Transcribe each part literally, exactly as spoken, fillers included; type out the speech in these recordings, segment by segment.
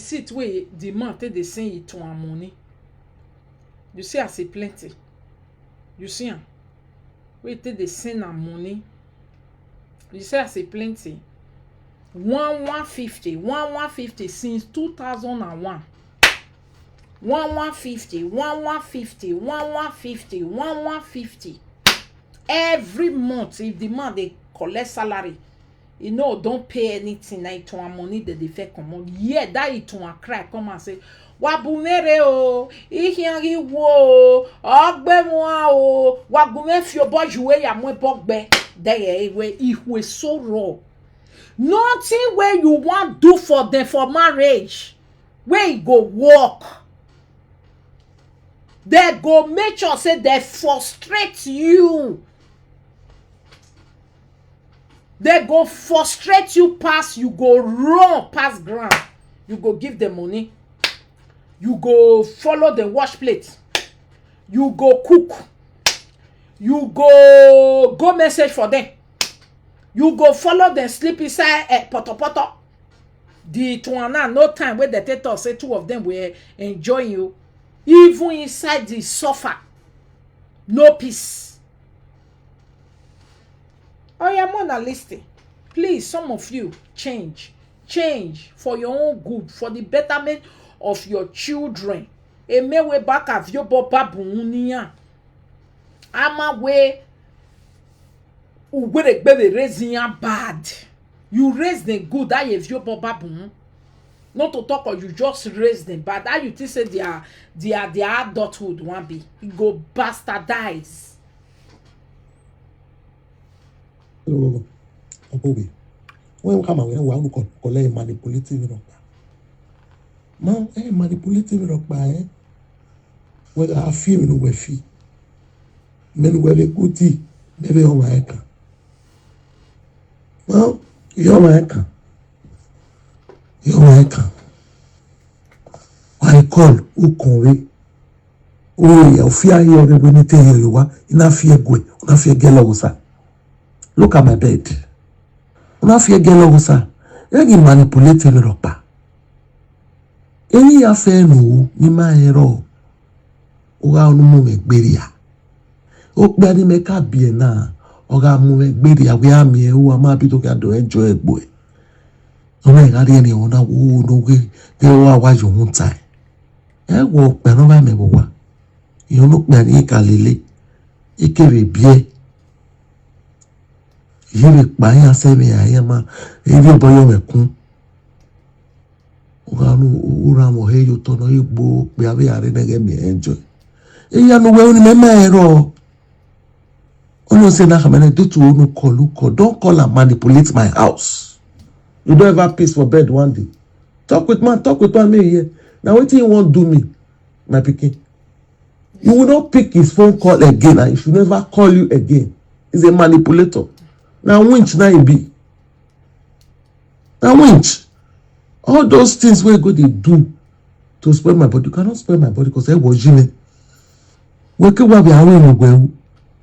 Seat wey the man take dey send e to am money. You see as e plenty. You see am. Wey take dey send am money. You see as e plenty. One one fifty, one one fifty since two thousand and one. One one fifty, one one fifty, one one fifty, one one fifty. Every month, if the man dey collect salary, e no don pay anything. Na Iton money dem dey fetch comot. Yeah, that Iton cry come and say, "Wabumere o, ihiangi wo, ogbemwa o, wagume fio bojuwe ya mwe bogbe." There we ihwe so raw. Nothing wey you wan do for them for marriage, wey e go work. They go make sure say they frustrate you. They go frustrate you pass, you go run pass ground. You go give them money. You go follow them wash plate. You go cook. You go go message for them. You go follow them sleep inside eh, poto poto. The Tuana, no time wey dem take talk say two of them will enjoy you. Even inside the suffer, no peace. Oya, Mona, listen. Please, some of you, change. Change for your own good, for the betterment of your children. Emewe baka viobo babu unia. Ama we uwere gbere raising ya bad. You raise them good, that you viobo babu. Not to talk of you just raise them bad. How you think say they are they are their adulthood one be? E go bastardize. Obobi, when come and when we look up, collect manipulative, you know. Man, eh, manipulative, you know, eh. Well, I feel, you know, we feel. Men, well, they good tea, maybe on my account. Well, you're my account. You're my account. I call, who can we? Oh, yeah, fear here, we need to hear you. Enough fear, go. Enough fear, get low, sir. Look at my bed. Enough fear, get low, sir. Then you manipulate me, ropa. Any affair, no, ni my hero. Oga onu mu me gberia. O pe ani me ka bi e na. Oga mu me gberia, we ami e, o ama bi to ka do enjoy egbo e. Ona ga ri eni ona wo no ge, ge wa wa yo hun tai. E wo pe no ga me bo wa. Yo no pe ani ka lele. E ke be bi e. Ye be pa ya se me ya ma. E bi bo yo me kun. Ura mo he yo tono igbo pe ave are nege mi enjoy. Eya no we oni me me ero. Ono se na kamene do to onu call, call. Don't call and manipulate my house. You don't ever peace for bed one day. Talk with man, talk with man, me here. Now wetin you wan do me, my pikin? You will not pick his phone call again, and he should never call you again. He's a manipulator. Now winch now he be. Now winch. All those things wey go dey do to spoil my body, you cannot spoil my body because I was you. Weke wa be awe no gwe.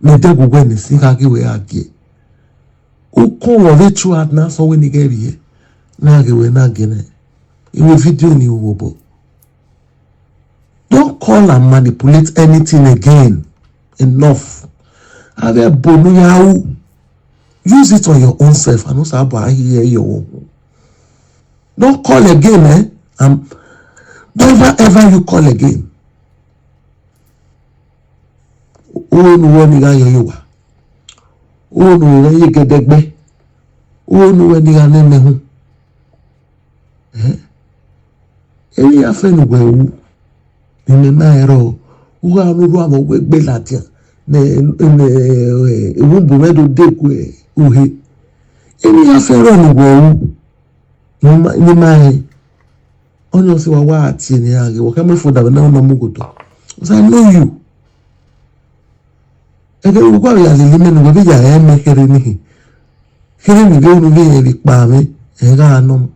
Me de go gwe ni singa gi we agie. Uko wo ve true heart na so we ni ge bi e. Na ge we na ge ne. Iwe video ni wo bo. Don't call and manipulate anything again. Enough. Ave bonu yahu. Use it on your own self. I know sabo I hear your own. Don't call again, eh? Um, never ever you call again. Onu wo ni ga yo yo wa. Onu wo ni ge degbe. Onu wo ni ga ne mehun. Eh? Eyi ya fe nu gwe wu. Ni me ma ero. Uga onu ru amo gbe gbe latia. Ne ne ewu bu me do de ku e uhe. Eyi ya fe ro nu gwe wu. Ni ma ni ma e. Onye si wa wa ati ni age. Wa ka me fo da na no mu goto. So I know you. Ege ugwa ya lili me nu gwe ya e me kere ni. Kere ni ge onu ge e bi pa mi. E ga no.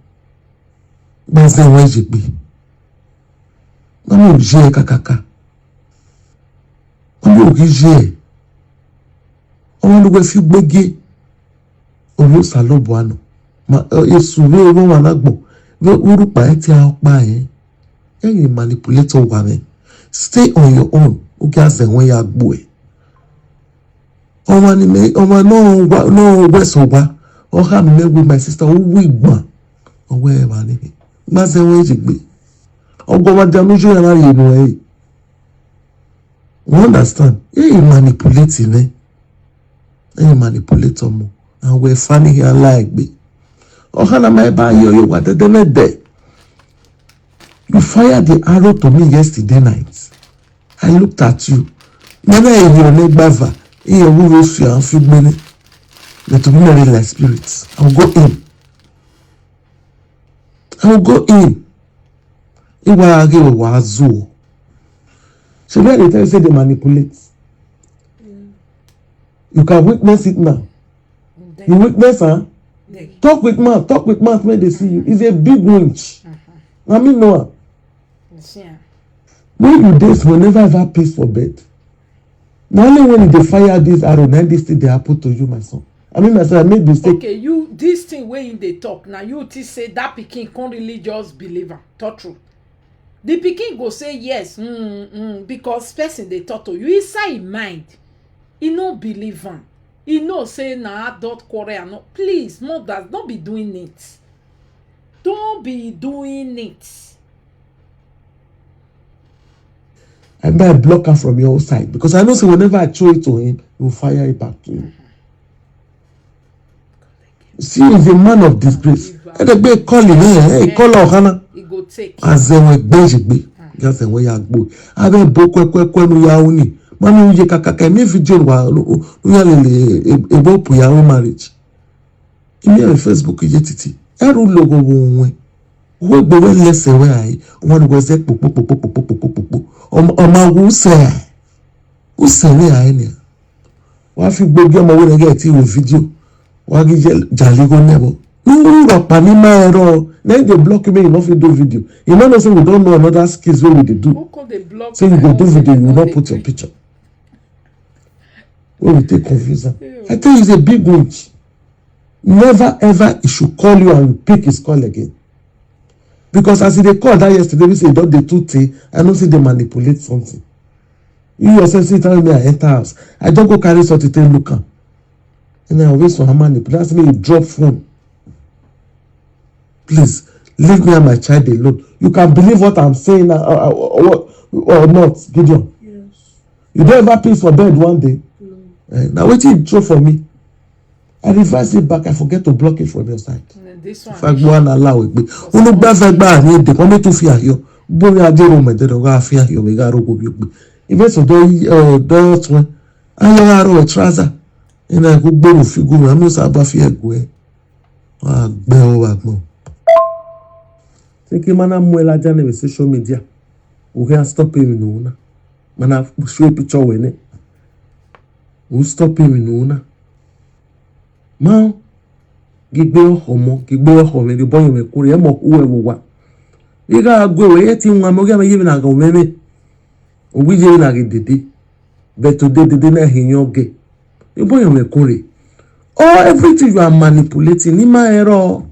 Gbaze wọn jẹ pé wọn mú yẹ kakaka wọn mú òkè yẹ ọmọ ló wẹ fi gbẹgẹ owó sàlọbù àná ma èsù rẹ owó wà lágbọ Ve urukpa eti aokpa e. Eri manipulator wa me. Stay on your own. Ugaze when ya gbue. Oma ni me, oma no wa, no weso wa. Oha me with my sister, uwi gba. Owe wa ni. Maze we jigbe. Ogo wa janu jo ya na ye no e. You understand? He manipulating, eh? He manipulator mo. And we're funny here like be. Ohana my ba yo yo wa de de me de. You fired the arrow to me yesterday night. I looked at you. Nana e yo ne gbava. Iye wu ro su ya fi gbene. But to be married like spirits. I'll go in. I'll go in. Iwa age wa zu. So where they tell you say they manipulate. You can witness it now. You witness, huh? Talk with mouth, talk with mouth when they see you. It's a big winch. I mean, Noah. When you days will never ever piss for bed. Now only when they fire this arrow, now this thing they happen to you, my son. I mean, myself, I made mistake. Okay, you, this thing wey him dey talk now, you think say that pikin can't really just believe am. Talk true. The pikin go say yes, mm, mm, because person dey talk to you inside him mind. He no believe am. He know say na adult quarrel and no. Please, mothers, don't be doing it. Don't be doing it. I might block her from your side because I know say whenever I throw it to him, he will fire it back to you. See, he's a man of disgrace. And the big call him, eh, eh, call her, Hannah. He go take. As they were bejigbe, just the way I go. I will book kwe kwe kwe no ya uni. Mami uje kakaka me video wa no ya lele ebo pu ya marriage. Imi ya Facebook je titi. Eru logo wo nwe. Wo gbe we lese we ai. Won go ze popo popo popo popo popo. Oma wo se. Wo se we ai ni. Wa fi gbogbo ọmọ wo nege ti wo video. Wa gi je jali go nebo. Nuru ro pa ni ma ero. Na dey block me, you no fit do video. You no know say we don't know another skills wey we dey do. Who come dey block? Say you go do video, you no put your picture. Wey we take confuse am. I tell you, he's a big witch. Never ever he should call you and you pick his call again. Because as he dey call that yesterday, we say he don dey too tey. I know say they manipulate something. You yourself say tell me I enter house. I don go carry something take look am. And I always for manipulate. That's me, you drop phone. Please leave me and my child alone. You can believe what I'm saying, uh, uh, uh, or, or not, Gideon. Yes. You don't ever piss for bed one day. No. Eh, now wetin you throw for me? I reverse it back. I forget to block it from your side. Mm, this one. If I go and allow it, unu gba fe gba ni de ko me to fi ayo. Bo mi aje ro me de do ga fi ayo me ga ro go bi ogbe. Ibe so do, eh, do tun. Ayo ga ro trouser. Ina go gboru figure, ami sa ba fi ego e. Wa gbe o wa gbon. Thinking mana muela jane with social media. We can stop him no na. Mana show picture we ne. We stop him no na. Ma gigbe oho mo, gigbe oho me, the boy me kure, mo uwe wo wa. Iga agwe we yeti nwa mo ga me yibi na ga omeme. Owi yibi na ga dede. But today, dede na hinyo ge. The boy me kure. Oh, everything you are manipulating, ni ma ero.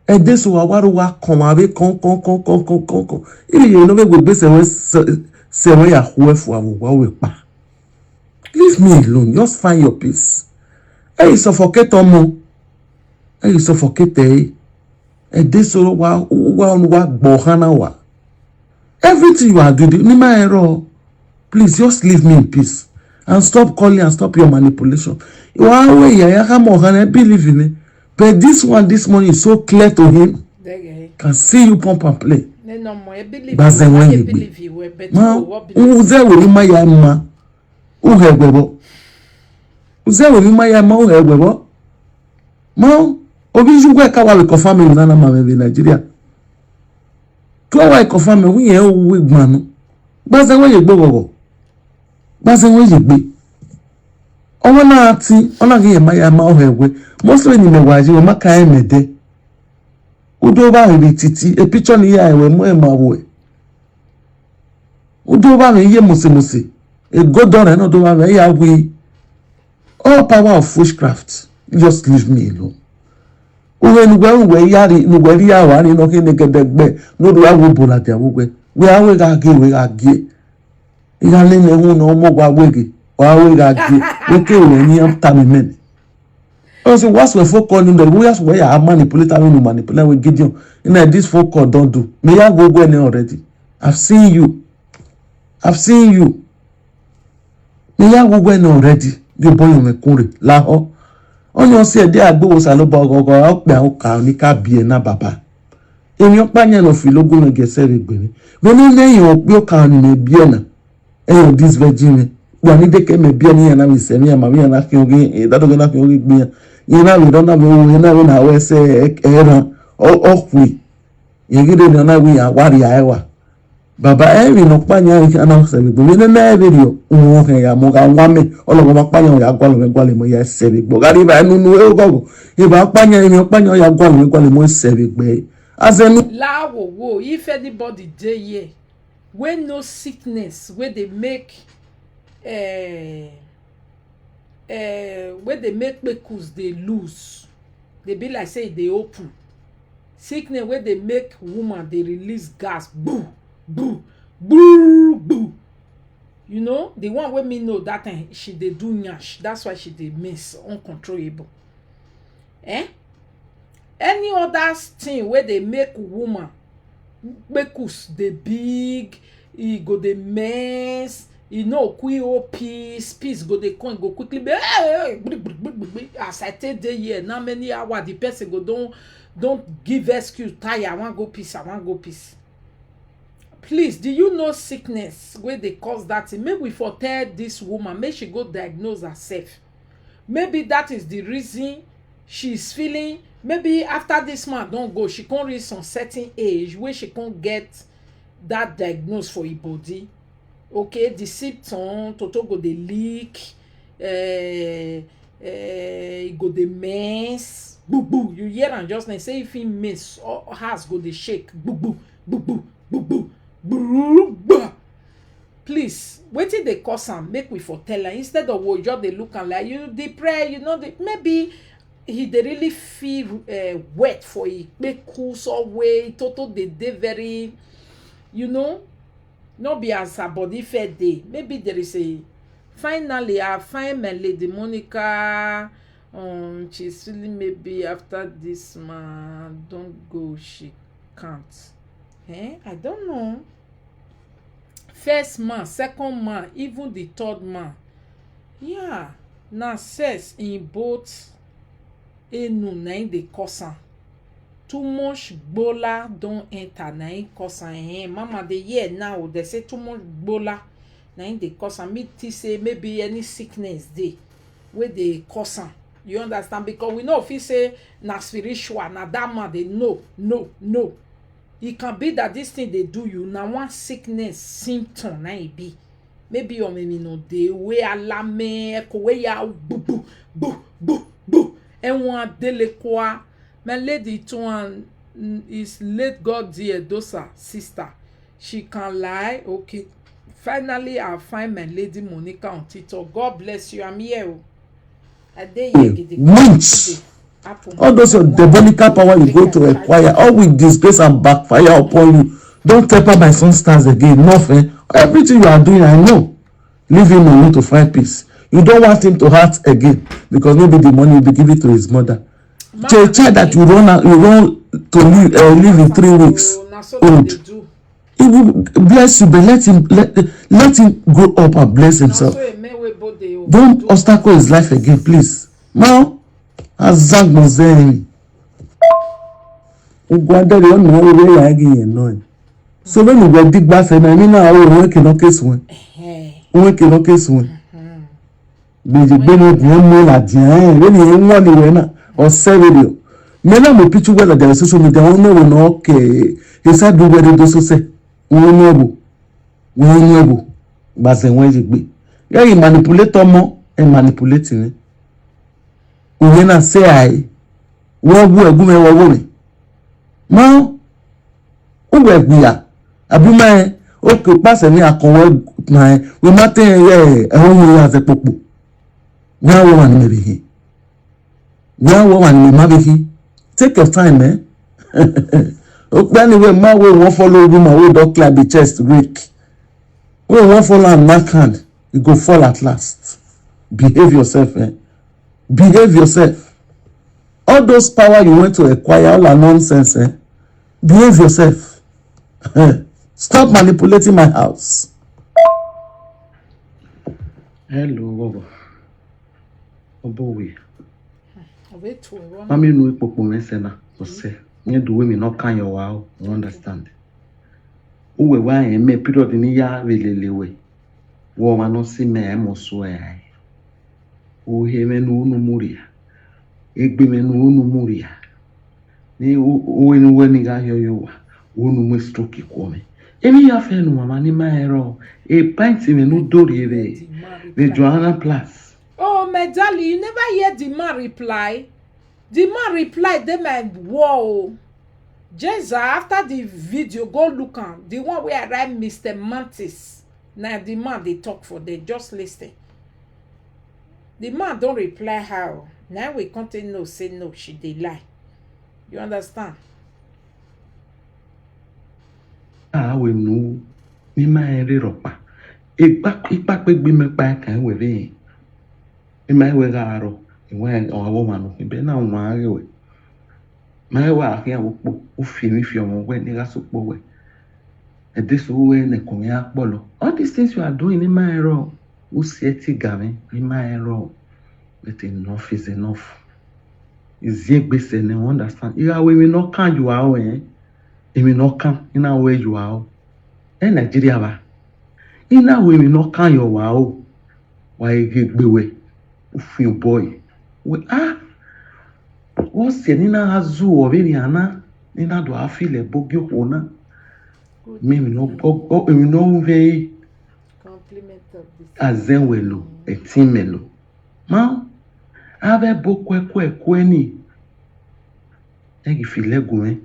E de so wa wa ro wa kon wa be kon kon kon kon kon kon kon. Ibi ye no be gbegbe se we se, se we ya hu e fu awo wa we pa. Leave me alone. Just find your peace. E yi suffocate omo. E yi suffocate e. E de so wa wa wa gbo hana wa. Everything you are doing, ni ma ero. Please just leave me in peace and stop calling and stop your manipulation. Wa we ya ya ha mo hana believe in it. But this one this morning is so clear to him. Dege. Can see you pump and play. Ne no mo e believe. Baze you, when I you believe you, we bet Ma, you, what believe? Uze we ni ma ya ma. Uhe gbebo. Uze we ni ma ya ma uhe gbebo. Ma, obi ju gwe ka wa we confirm na na ma me Nigeria. Ka wa confirm we ye o we gbanu. Baze we ye gbogogo. Baze we ye gbe. Omo na ati, ona ge ye ma ya ma uhe gwe. Most we ni me wa ji, we ma ka e me de. Udo ba we titi, e picture ni ya e we mo e ma wo e. Udo ba we ye mose mose. E go don e no do ba we ya we. All power of witchcraft, just leave me alone. Uwe nugwe uwe yari nugwe ri awa ni no kene gedegbe no do awo bola de awo gbe. We awe ga ge we ga ge. Iga le ne hu no mo gwa wege. Wa we ga ge. We ke we ni am tami men. I say, what's we for call him? We ask where I manipulate, I will manipulate with Gideon. You know, this phone call don't do. Me ya go where ne already. I've seen you. I've seen you. Me ya go where ne already. The boy me kure. La ho. Onye osi ede agbo wo salo ba ogogo, okpe o ka ni ka bie na baba. Emi okpa nya no filogun no gese re gbe mi. Be ni ne yo okpe o ka ni me bie na. Eyo this virgin me. Wa ni de ke me bie ni ya na mi se mi ya ma mi ya na ki oge, e dado ge na ki oge gbe ya. Ye na we do na we wo, ye na we na we se e ran. O o kwi. Ye gide ni na we ya wari ya ewa. Baba, e mi no pa nya ri ana se mi gbe. Mi ne na e video. Uwo he ya mo ga wa me. Olo mo pa nya ya gwa lo me gwa le mo ya se mi gbo. Ga ri ba nu nu e gogo. E ba pa nya mi pa nya ya gwa lo me gwa le mo se mi gbe. Azenu. Lawo wo, if anybody dey here wey know sickness wey dey make eh, eh, wey dey make kpekus dey loose, dey be like say e dey open. Sickness wey dey make woman dey release gas, gboo, gboo, gboo, gboo. You know, the one wey me know that time, she dey do nyash. That's why she dey miss, uncontrollable. Eh? Any other thing wey dey make woman kpekus dey big, e go dey mess, e no quick o, peace, peace go dey come, e go quickly be, hey, hey, hey, gbri, gbri, gbri, gbri, gbri. As I take dey here, na many hour the person go don don give excuse, tire, I wan go peace, I wan go peace. Please, do you know sickness wey dey cause that thing? Make we for tell this woman, make she go diagnose herself. Maybe that is the reason she is feeling, maybe after this man don go, she come reach some certain age wey she come get that diagnose for her body. Okay, the symptom, toto go dey leak, eh, eh, e go dey mess, gbugbu. You hear am just now, say if he mess, all house go dey shake, gbugbu, gbugbu, gbugbu, gbugbu. Please, wetin dey cause am, make we for tell am, instead of we just dey look am like you dey pray, you know, dey, maybe he dey really feel uh, wet for him kpeku, so way toto dey dey very, you know, no be as her body fair dey. Maybe there is a, finally I find my lady Monica. Um, she's feeling maybe after this man don't go, she can't. Eh, I don't know. First man, second man, even the third man. Yeah, na sex in both enu na im dey cause am. Too much gbola don enter na im cause am. Eh, mama dey hear now, they say too much gbola na im dey cause am. Me think say maybe any sickness dey wey dey cause am. You understand? Because we no fit say na spiritual, na that man dey, no, no, no. E can be that this thing dey do you, na one sickness symptom na e be. Maybe your memi no dey, wey alame, echo, wey ya, bu, bu, bu, bu, bu. Enwa dele kwa. My lady to one is late God dear Dosa sister. She can lie. Okay. Finally, I find my lady Monica on TikTok. God bless you. I'm here. Oh. I dey here. Gidi. Months. All those your demonical power you go to acquire, all will disgrace and backfire upon you. Don't temper my son's stars again. Nothing. Everything you are doing, I know. Leave him alone to find peace. You don't want him to hurt again because maybe the money will be given to his mother. The child that you run out, you run to live, uh, live in three weeks old. He will bless you, but let him let, let him grow up and bless himself. Don't obstacle his life again, please. Now, Azagbo Zen. Ugwandere onu ore ya gi yen no. So when we dig back, say na me na o we ke no case one. We ke no case one. Be the be no be mo la dia, eh, we ni mo ni we na. O se we do. Me na mo picture we la the social media, o no we no ke. He said do we do so say. We no bo. We no bo. Ba se we ji gbe. Ya yi manipulate omo, e manipulate ni. Uye na se ai. Wo wu egume wo wo me. Ma uwe gbiya. Abi ma e, o ke pase ni akowe na e. We ma te e, e o ya ze popo. Wa wo wa ni me bi hi. Wa wo wa ni me ma bi hi. Take your time, eh? Anyway, man wey wan follow woman wey don climb the chest, weak. Wey wan follow am knack hand, e go fall at last. Behave yourself, eh? Behave yourself. All those power you went to acquire, all are nonsense, eh? Behave yourself. Stop manipulating my house. Hello, Bobo. Obowe. Mami nu ikpokpo mese na ose. Nye du we mi no kan yo wa o. You understand? Uwe wa en me period ni ya velele we. Wo ma no si me e mo so e ai. O he me nu unu muria. Egbe me nu unu muria. Ni o enu we ni ga yo yo wa. Unu mu stroke ko me. Emi ya fe nu mama ni ma ero. E pint me nu dori ebe. The Joanna Plus. Oh, my darling, you never hear the man reply? The man reply, dey my wall. Jeza, after the video, go look am. The one wey I write Mister Mantis. Na the man dey talk for there. Just listen. The man don reply her o. Na we come take know say no, she dey lie. You understand? Ah, we nu. Ni ma ere ropa. Ipa, ipa pe gbe me pa kan we re. Ni ma we ga ro. Iwe o awo ma no. Ibe na wa re we. Ma wa ke awo po. O fi mi fi omo we ni ga so po we. E de so we ne ko mi apolo. All these things you are doing in my ro. O se ti ga mi ni ma ro. But enough is enough. Izie gbese ne understand. Ira we mi no kan you are o, eh. Emi no kan ina we you are o. E Nigeria ba. Ina we mi no kan yo wa o. Wa ege gbe we. Ufin boy. We ah. Wo se ni na azu o be ni ana. Ni na do afile bogyo ho na. Mi mi no o o mi no ve. Compliment of this. Azen we lo, etin me lo. Ma ave bo kwe kwe kwe ni. Egi file gume.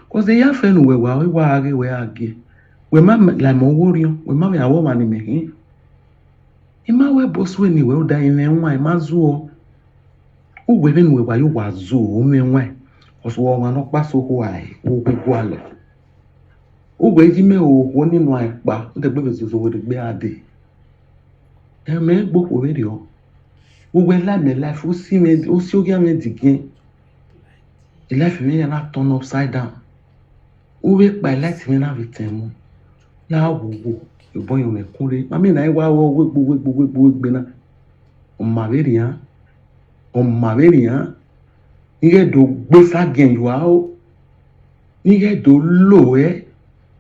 Cause ya fe nu we wa wa age we age. We ma la mo wo ri o. We ma we awo ma ni me hin. Ima we bo su ni we o da ime nwa ima zu o. U we be nu we wa yo wa zu o me nwa. Cause wo ma no pa so ho ai. Wo go go alo. U we ji me o wo ni no ai pa. De gbe be zo zo we de gbe ade. E me gbo ko we ri o. U we la me life u si me u si o ya me digin. E life me ya na turn upside down. U we pa life me na victim. La wo wo. E bo yo me kure. Mami na e wa wo we gbo we gbo we gbo we gbe na. O ma ve ri an. O ma ve ri an. Ni ge do gbe sa gen yo a o. Ni ge do lo e.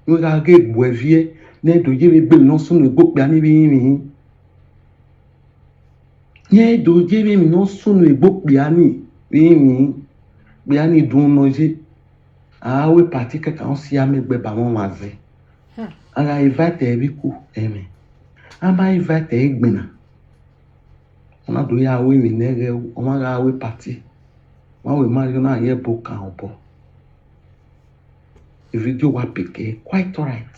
Ni ga ge gbo e vie. Ni do ye ve gbe no sunu egbo pe ani bi yin. Ni do ye ve mi no sunu egbo pe ani bi yin. Pe ani dun no ye. A we party kaka on si ame gbe ba won wa ze. Aga invite e bi ku eme. A ma invite e gbina. Ona do ya we mi ne ge o ma ga we party. Ma we ma yo na ye bo kan obo. The video wa peke quite alright.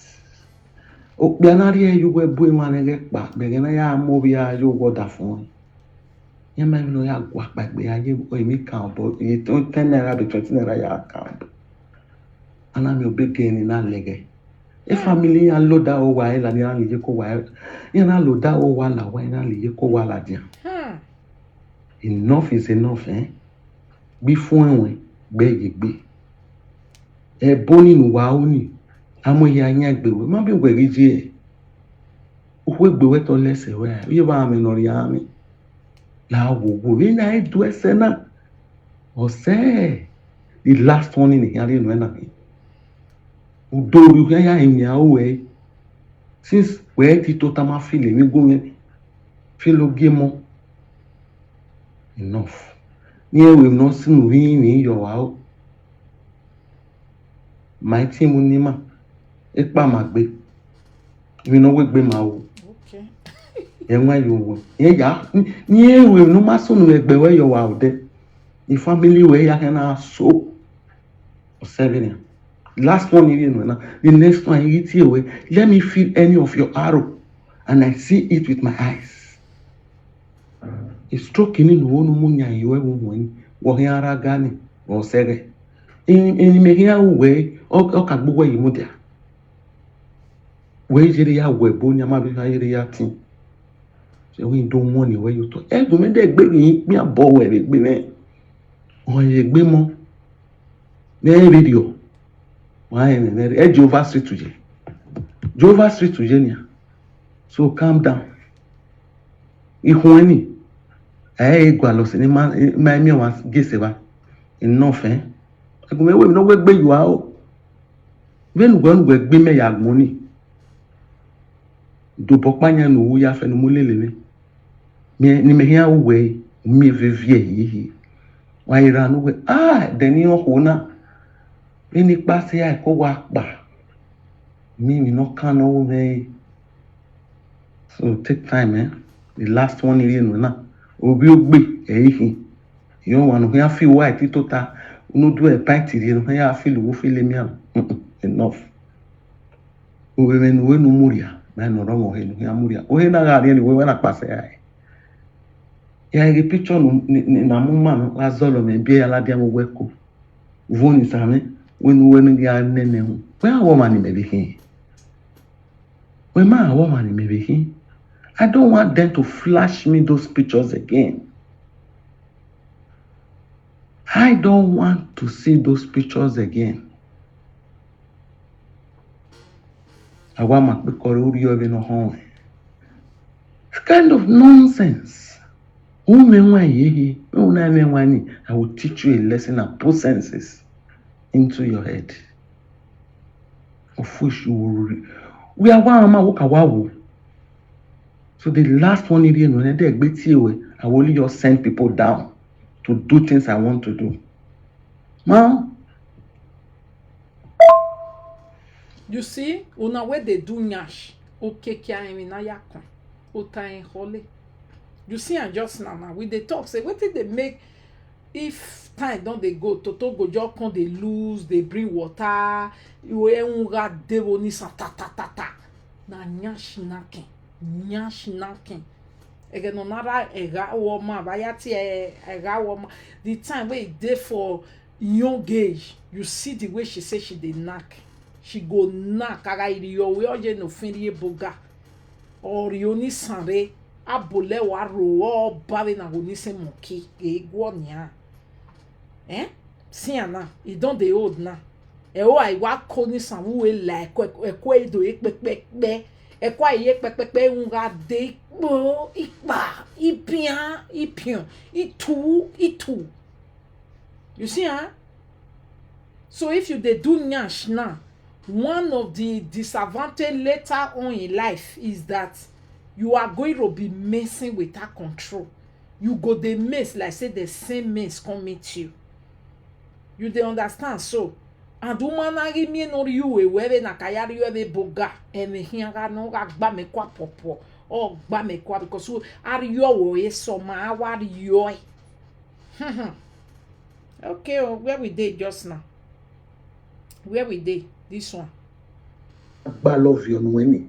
O pe na ri e yo we bo e ma ne ge pa be ge na ya mo bi a yo go da fun. Ye ma mi no ya gwa pa gbe a ye o mi kan obo. Ye ten naira be twenty naira ya kan obo. Ana mi o be ge ni na lege. E family ya lo da o wa e la ni a ni ye ko wa e. Ya na lo da o wa la wa e na ni ye ko wa la dia. Hmm. Enough is enough, eh? Gbi fun enwe gbe ye gbe. E bo ni nu wa o ni. Amo ya nya gbe we. Ma bi we ri je. O we gbe we to lese we. Ye ba me no ri ami. La wo wo we na e du ese na. O se. The last one ni ya ri nu e na mi. Udo ri ya ya imi a o we. Since we ti to ta ma feel mi go me. Feel o ge mo. Enough. Ni e we no sinu ri mi yo wa o. My team ni ma. E pa ma gbe. Mi no we gbe ma o. Okay. E wa yo wo. E ya. Ni e we no ma sunu egbe we yo wa o de. The family we ya na so. Or seven. Last one, you know, now. The next one, you get away. Let me feel any of your arrow, and I see it with my eyes. A stroke in the one munya you ever win. Wo he ara gani. Osege. Ini, ini me hia uwe, o, o ka gbuwe yi mudia. We jere ya we bo nya ma bi ha jere ya tin. Se we don't want ni we you to. E do me de gbe mi, mi abo we be gbe me. O ye gbe mo. Me video. Wa e me, me, e Jehovah Street uje. Jehovah Street uje ni. So calm down. Ihun ni. E gwa lo si ni ma, ma mi wa gese ba. Enough, eh? Agume we mi no we gbe you out. We nu gwe nu gwe gbe me ya gmo ni. Do bo pa nya nu ya fe nu mo lele me. Me ni me hia uwe, mi vevie yi. Wa ira nu we. Ah, de ni o ho na. Ni pa se ai ko wa pa. Mi mi no kan no we. So take time, eh? The last one iri enu na. Obi ogbe, eh, ihi. Yo wa no hia fi wa ti tota. Unu du e pa ti ri enu hia fi lu wo fi le mi am. Mm-mm, enough. Uwe me nu we nu muria. Me no ro mo he nu hia muria. O he na ga ri ni we we na pa se ai. Ya iri picture nu ni, ni na mu ma no wa zolo me bi ya la dia mo we ko. Voni same, we nu we nu ya nene hu. We a wo ma ni me bi hin. We ma a wo ma ni me bi hin. I don't want them to flash me those pictures again. I don't want to see those pictures again. Awa ma pe kore uri obi no hon. It's kind of nonsense. Ume nwa yehi, una me nwa ni. I will teach you a lesson and put senses into your head. Of which you will re-, we are one ama woka wawo. So the last one iri enu ne de gbe tie we, I will only just send people down to do things I want to do. Ma, You see, una wey dey do nyash, okeke ayin na yakun, ota en hole. You see am just now now, we dey talk say wetin dey make, if time don dey go, toto go just come dey lose, dey bring water, iwe enwu ga dey wo ni sa ta ta ta ta. Na nyash nakin, nyash nakin. Ege no nara ega wo ma, ba ya ti e-, ega wo ma. The time wey e dey for young age, you see the way she say she dey knack. She go knack, ara iri yo we oje no fin ri eboga. Ori oni sanre, abole wa ro, o ba we na go ni se monkey, e gwo nya. Eh? See am now, e don dey old now. E o ai wa ko ni san wu e la, e ko, e ko e do e pe pe pe. E ko ai e pe pe pe, un ga de po, ipa, ipian, ipian, itu, itu. You see, huh? So if you dey do nyash now, one of the disadvantage later on in life is that you are going to be messing without control. You go dey mess like say the same mess come meet you. You dey understand so? And woman na gi mi no ri uwe we na ka ya ri uwe boga. Eme hian ga no ga gba me kwa popo. O gba me kwa because u ari yo wo e so ma a wa ri yo e. Okay, oh, where we dey just now? Where we dey? This one. Gba love you no eni.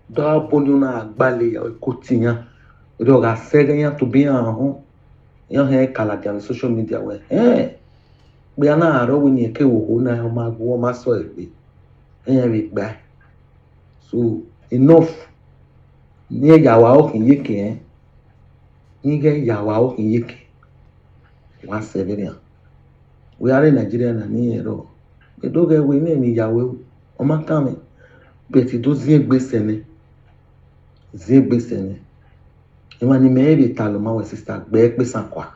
Da boni una agbale ya ko tiyan. Do ga sege yan to bi an ho. Yan he kala dia social media we. Eh. Gbe ana aro we ni ke wo ho na o ma gwo ma so e gbe. Eh, we gba. So enough. Ni e ya wa o kin ye ke, eh. Ni ge ya wa o kin ye ke. Wa se be ni. We are in Nigeria na ni ero. E do ge we ni mi ya we o. O ma kan mi. But do zie gbe sene. Zie gbe sene. E ma ni me e bi ta lo ma we sister gbe pe san kwa.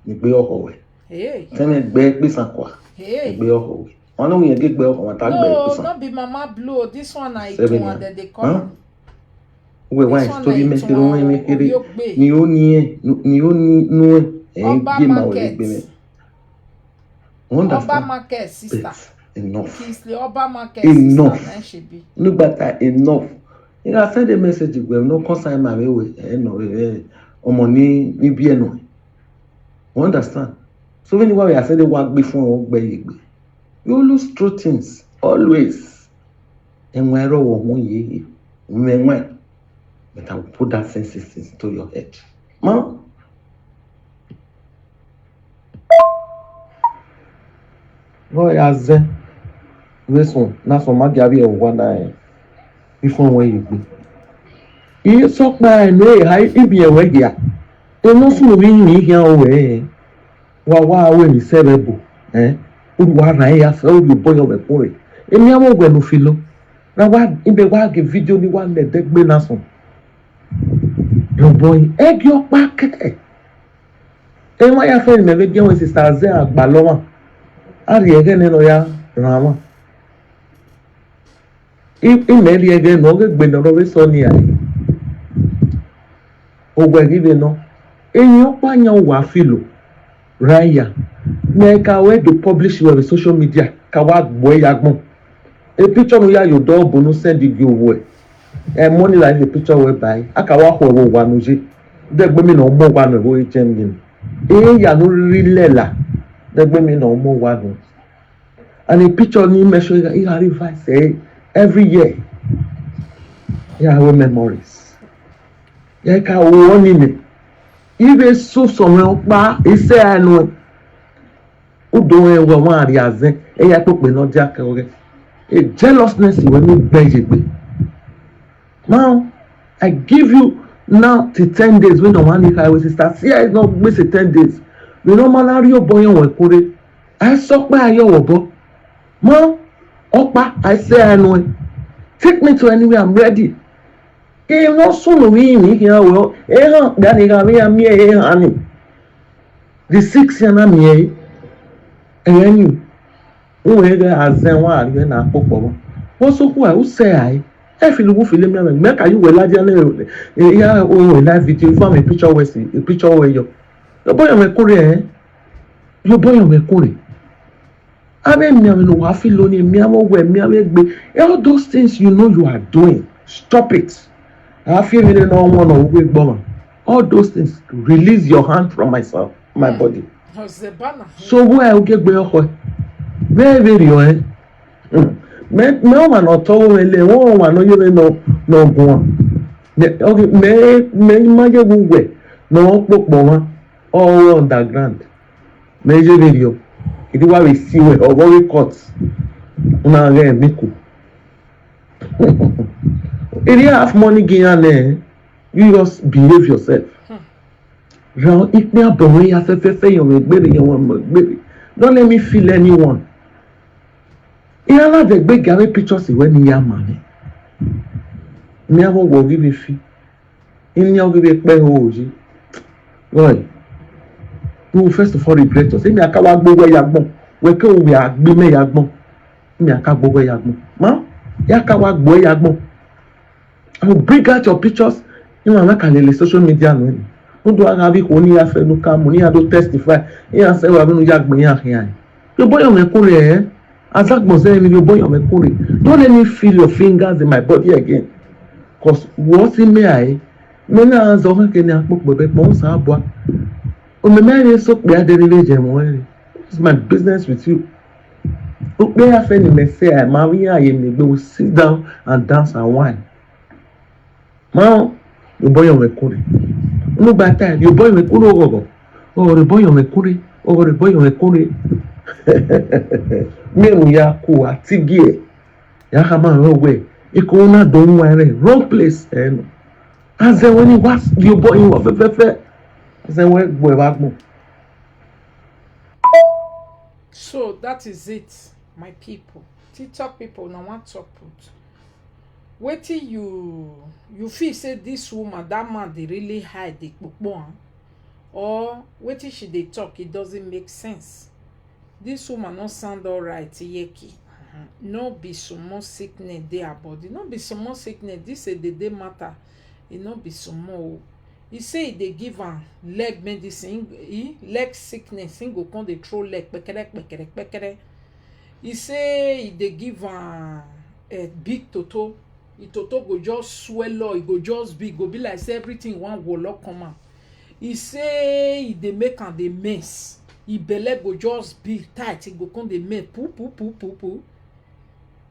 Ni gbe oho we. Hey. Teme gbe pe san kwa. Hey. Gbe oho we. Ono mi e gbe oho wa ta gbe pe No, san. Not be Mama Blue. This one I Seven do ya. And then they call Huh? him. We wa This one story na me it kere one, we me kere. Obi Ogbe. Ni o ni e, ni o ni nu e. E Oba gbe ma we Market. gbe me. Understand? Oba Market sister. But enough. Kingsley Oba Market Enough. Sister. Then she be. No gbata enough. You can send a message we no concern my way. Eh, no, we we. Omo ni ni bi eno. You understand? So when you are sending work before or gbe gbe. You lose through things always. And we ro wo hun ye ye. We we. But I will put that senses into your head. Ma. Boy, as eh, this one, na so magi abi e wa na eh. Before when you go. He so pa no e hai ibi e we ya. E no so mi ni ya o we. Wa wa we ni sebe bo. Eh? Uru wa na ya fe uru boy o me kore. Emi amo we no filo. Na wa ibe wa ge video ni wa ne de gbe na so. Yo boy, e gi opa ke. E wa ya fe ni me be gi won sister ze agba lo wa. Ari ege ne no ya ran wa. Imeri ege no ge gbe no ro we so ni ai. Ogwe gi be no. Eyin opa yan wa filo. Raya. Me ka we do publish we social media. Ka wa gbo ya gbon. E picture no ya yo do bo no send gi owo e. E money like the picture we buy. Aka wa ho wo wa no je. De gbe mi no mo wa no wo e jem ni. E ya no ri lela. De gbe mi no mo wa no. And a picture ni me show you, you have advice eh, every year. Yeah, we memories. Yeah, ka wo ni me. Ibe so so me opa ise anu. Udo e wa wa ri azen. E ya pope no dia ke oge. A jealousness we ni gbe je gbe. Now, I give you now to ten days when no one high with sister. See, I no miss a ten days. We no man are you boy on kore. I suck by your bo. Ma, opa, I say I know it. Take me to anywhere, I'm ready. E no so no we ni here well. E ha, that is me, I'm here, honey. The six year na me. And you. Who ever has then one, you na popo. What's so who I would say I? E fi lugu fi le mi ame. Make you well, I don't know. Yeah, oh, in that video, if I'm a picture where see, a picture where you. Your boy, I'm a Korean. Your boy, I'm a Korean. I mean, me, I'm no wafi loni, me, I'm a way, me, I'm a gbe. All those things you know you are doing, stop it. I feel me, no one, no way, bomber. All those things, release your hand from myself, my body. Hosebana. So who I get gbe oko? Very, very, eh? Mm. Me, me, o ma no to wo le, wo ma no yere no, no gun. Me, okay, me, me, ma ye wu we, no popo wa, all underground. Me ye video. Idi wa we si we, or we cut. Una re mi ku. If you have money, Guyana, you just behave yourself. Round it me up, boy, ya fe fe fe, you will be, you will be. Don't let me feel anyone. Iyala de gbe gare pictures iwe ni ya mani. Mi awo wo gi be fi. Ini o gi be pe ho oji. Boy. You first of all regret us. Emi aka wa gbo we ya gbon. We ke o we agbe me ya gbon. Emi aka gbo we ya gbon. Ma, ya ka wa gbo ya gbon. I will bring out your pictures. You know, like a social media no. Who do I have it? Only have a look at money. I don't testify. You say we have no yak me here. Your boy on me kore. As that was saying, your boy on me kore. Don't let me feel your fingers in my body again. Cause what's in me I? Me na zo ke ni akpo pe pe mo sa bwa. O me me ni so pe adere le je mo. It's my business with you. O pe afe ni me say I ma wi aye me gbe we sit down and dance and wine. Ma, your boy on me kore. No by time, your boy me kore ogogo. Oh, the boy on me kore. Oh, the boy on me kore. Me mu ya ku atigie. Ya ha ma ro we. Iko na do nwa re. Wrong place. Eh, no. As when he was, your boy, you were fe fe fe. As when we we back mo. So that is it, my people. TikTok people, now one talk put. Wetin you you feel say this woman, that man, they really hide the kpokpo am? Or wetin she dey talk, it doesn't make sense. This woman no sound alright, Yeki. No be small sickness dey her body. No be small sickness. This a dey dey matter. E no be small o. E say e dey give am leg medicine, e leg sickness, e go come dey throw leg kpekere kpekere kpekere. E say e dey give am eh, big toto. E toto go just swell up, e go just big, go be like say everything wan wolo come out. E say e dey make am dey mess. E belle go just be tight, e go come dey mess poo poo poo poo poo.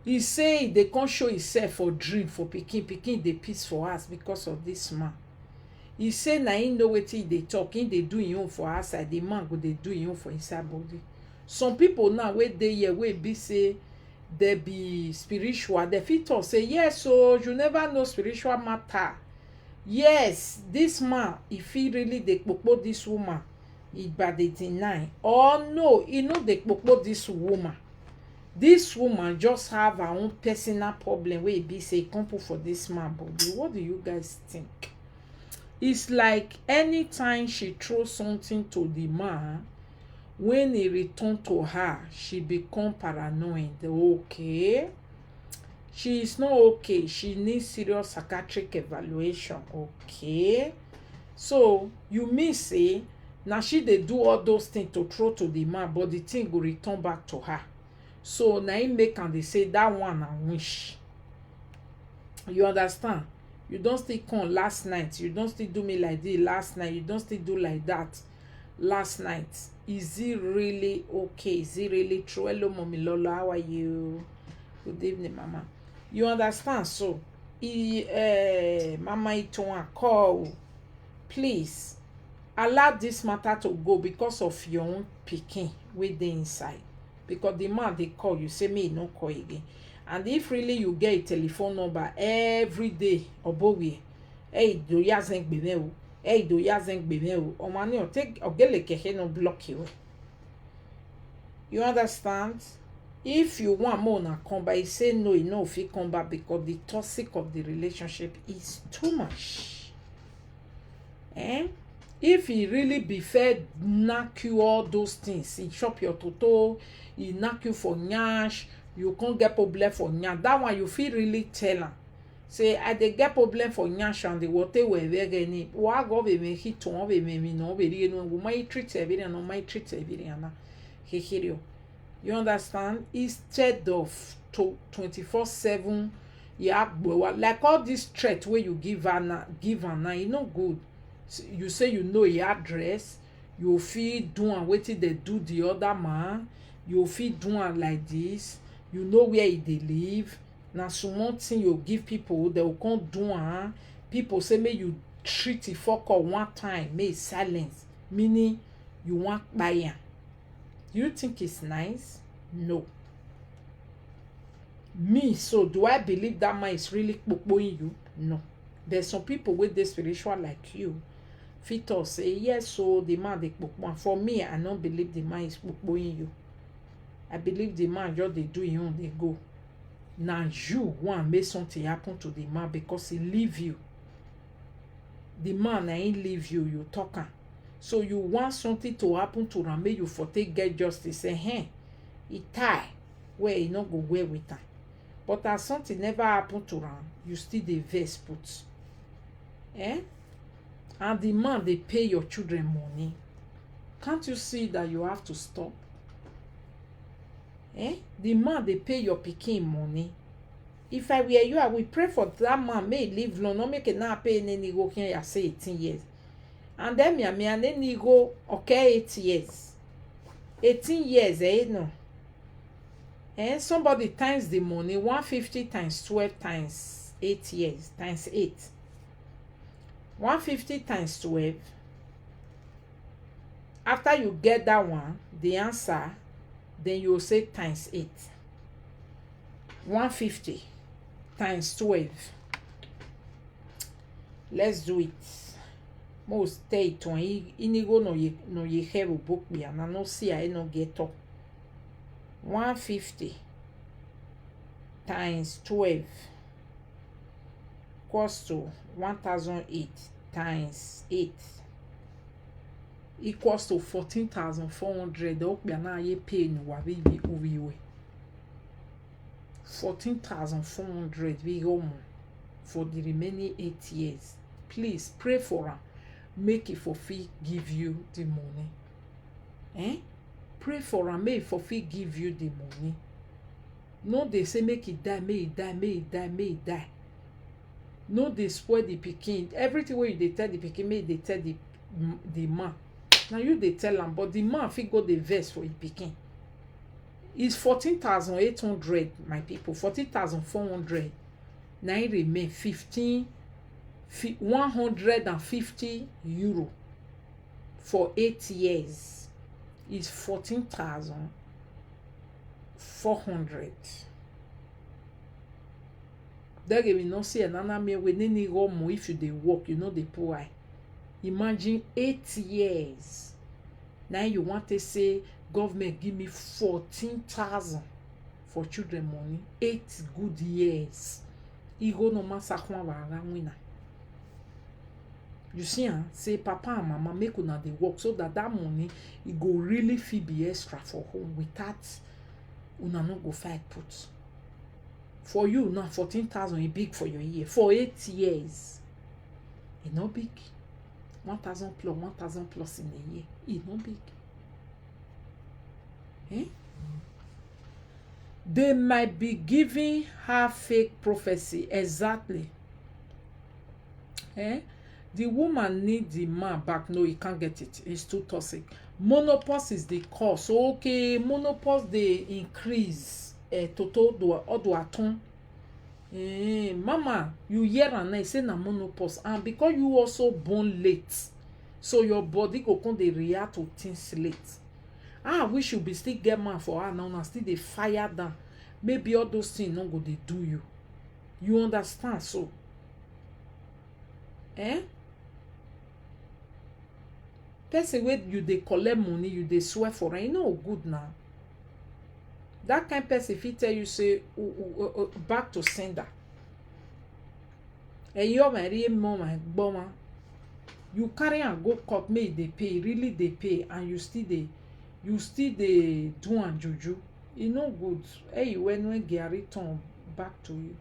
E say e dey come show himself for dream for pikin, pikin dey piss for house because of this man. E say na him know wetin e dey talk, him dey do him own for outside, the man go dey do him own for inside body. Some people now wey dey here wey be say they be spiritual, they fit talk say, "Yes, so you never know spiritual matter." Yes, this man, if he really dey kpokpo this woman, he by dey deny. Or no, he no dey kpokpo this woman. This woman just have her own personal problem wey e be say e come put for this man body. What do you guys think? It's like anytime she throw something to the man, when he return to her, she become paranoid. Okay. She is not okay. She needs serious psychiatric evaluation. Okay. So you mean say now she dey do all those things to throw to the man, but the thing go return back to her. So now he make and they say that one a wish. You understand? You don't still come last night. You don't still do me like this last night. You don't still do like that last night. Is it really okay? Is it really true? Hello, Mommy Lolo. How are you? Good evening, Mama. You understand? So, he, uh, Mama Itoan call. Please allow this matter to go because of your own picking with the inside. Because the man they call, you say me no call again. And if really you get a telephone number every day, Obowie, hey, do ya zeng bimeo, hey, do ya zeng bimeo, Omani, take Ogele Kehe no block you. You understand? If you want more na come back, he say no, he no fit come back because the toxic of the relationship is too much. Eh? If he really be fair, knock you all those things, he chop your toto, he knock you for nyash, you can't get problem for nyash. That one you feel really tell am. Say I dey get problem for nyash and the water we we get ni. Wa go be me hit on be me me no be really no. We might treat everything no might treat everything na. Heherio. You understand? Instead of to twenty-four seven, yeah, like all this threat where you give her now, give her now, you no good. You say you know your address, you feel do and waiting they do the other man, you feel do and like this, you know where he they live. Now some one thing you give people, they will come do and people say may you treat it fuck up one time, may silence, meaning you want buy am. Do you think it's nice? No. Me, so do I believe that man is really kpokpoing you? No. There's some people with the spiritual like you. Fit us say yes, so the man they kpokpo. And for me, I don't believe the man is kpokpoing you. I believe the man just they do him own they go. Now you want make something happen to the man because he leave you. The man na him leave you, you talk am. So you want something to happen to am, make you for take get justice. Eh, eh. He tie where he no go wear with am. But as something never happen to am, you still dey vex put. Eh? And the man dey pay your children money. Can't you see that you have to stop? Eh? The man dey pay your pikin money. If I were you, I will pray for that man. May he live long. Not make it now pay any go can ya say eighteen years. And then me, me and any go okay eight years. Eighteen years, eh? No. And somebody times the money, one fifty times twelve times eight years, times eight. One fifty times twelve. After you get that one, the answer, then you will say times eight. One fifty times twelve. Let's do it. Most stay to inigo no ye no ye hebu book me and I no see I no get up. One fifty times twelve equals to one thousand eight times eight equals to fourteen thousand four hundred. Okpia na ye pay no wa bi bi uwiwe. Fourteen thousand four hundred we go for the remaining eight years. Please pray for am. Make it for fit give you the money. Eh? Pray for am. Make it for fit give you the money. No, they say make it die, make it die, make it die, make it die. No, they spoil the pikin. Everything where they tell the pikin, make they tell the the man. Now you they tell am, but the man fit go the verse for the pikin. It's fourteen thousand eight hundred, my people. Fourteen thousand four hundred. Now it remain fifteen, one hundred and fifty euro for eight years. is fourteen thousand four hundred. Dege mi no si e nana mi we nini go mo. If you dey work, you no dey put eye. Imagine eight years. Now you want to say government give me fourteen thousand for children money. Eight good years. Igo no masa kwa wa ara wina. You see, huh? Say papa and mama make una dey work so that that money e go really fit be extra for home without una no go fight put. For you now, fourteen thousand e big for your year. For eight years, e no big. One thousand plus, one thousand plus in a year, e no big. Eh? They might be giving her fake prophecy. Exactly. Eh? The woman need the man back. No, he can't get it. It's too toxic. Menopause is the cause. So, okay, menopause dey increase. Eh, toto do odo aton. Eh, mama, you hear am now, say na menopause. And because you also born late, so your body go come dey react to things late. Ah, I wish you be still get man for her now, na still dey fire down. Maybe all those things no go dey do you. You understand? So, eh? Person wey you dey collect money, you dey swear for am, e no good now. That kind person fit tell you say, "U- u- u- u- back to sender." And your my real mom and gboma. You carry am go court, make e dey pay, really dey pay, and you still dey, you still dey do am juju. E no good. Hey, when when Gary turn back to you.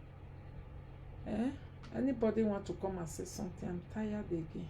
Eh? Anybody want to come and say something? I'm tired again.